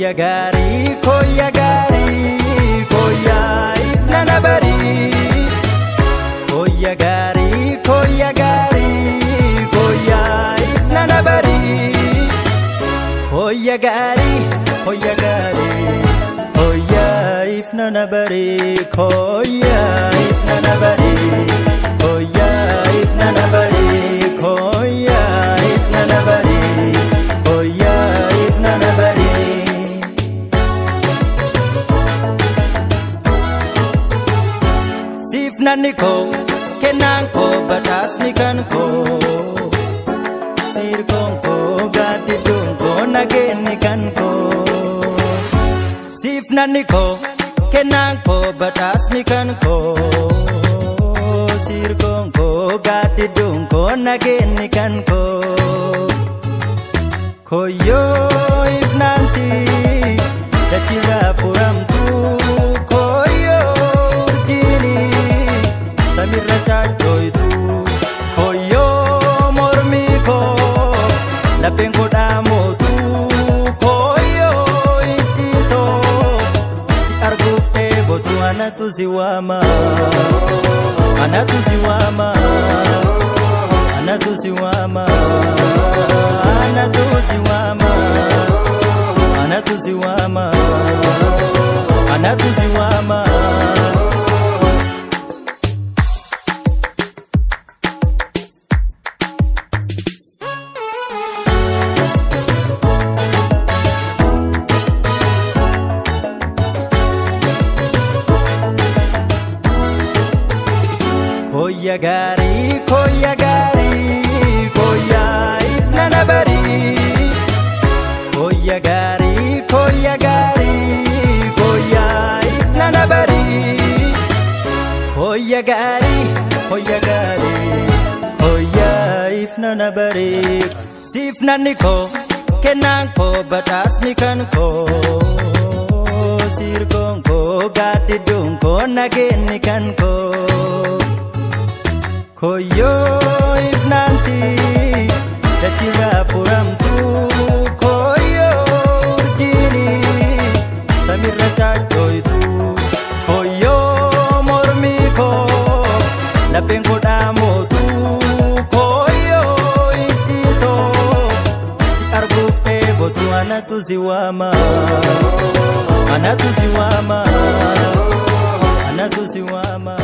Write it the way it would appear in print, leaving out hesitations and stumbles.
Koyya gaarii koyya gaarii koyya ifna na barii. Koyya gaarii koyya gaarii koyya ifna na barii. Koyya gaarii koyya gaarii koyya ifna na barii. Koyya ifna na barii. Koyya ifna na barii. Koyya ifna na barii. Koyya ifna na barii. Siifnanni koo kennaan koo badhaasni kan koo sirkoon koo gaaddidduun koo nageenni kan koo. Siifnanni koo kennaan koo badhaasni kan koo sirkoon koo gaaddidduun koo nageenni kan koo. Koyyoo ifnaanti dachirraa furamtu koyyoo urjiini samirra chaachooytu. Koyyoo mormii koo lapheen koo dhaamootu koyyoo ijjitoo si arguuf dheebotu anatu si waama anatu si waama anatu si waama anatu si waama anatu si waama anatu si waama. Koyya gaarii koyya gaarii koyya ifna na barii. Koyya gaarii koyya gaarii koyya ifna na barii. Koyya gaarii koyya gaarii koyya ifna na barii. Siifnanni koo kennaan koo badhaasni kan koo sirkoon koo gaaddidduun koo nageenni kan koo. Koyyoo ifnaanti dachirraa furamtu koyyoo urjiini samirra chaachooytu. Koyyoo mormii koo lapheen koo dhaamootu koyyoo ijjitoo si arguuf dheebotu anatu si waama anatu si waama anatu si waama.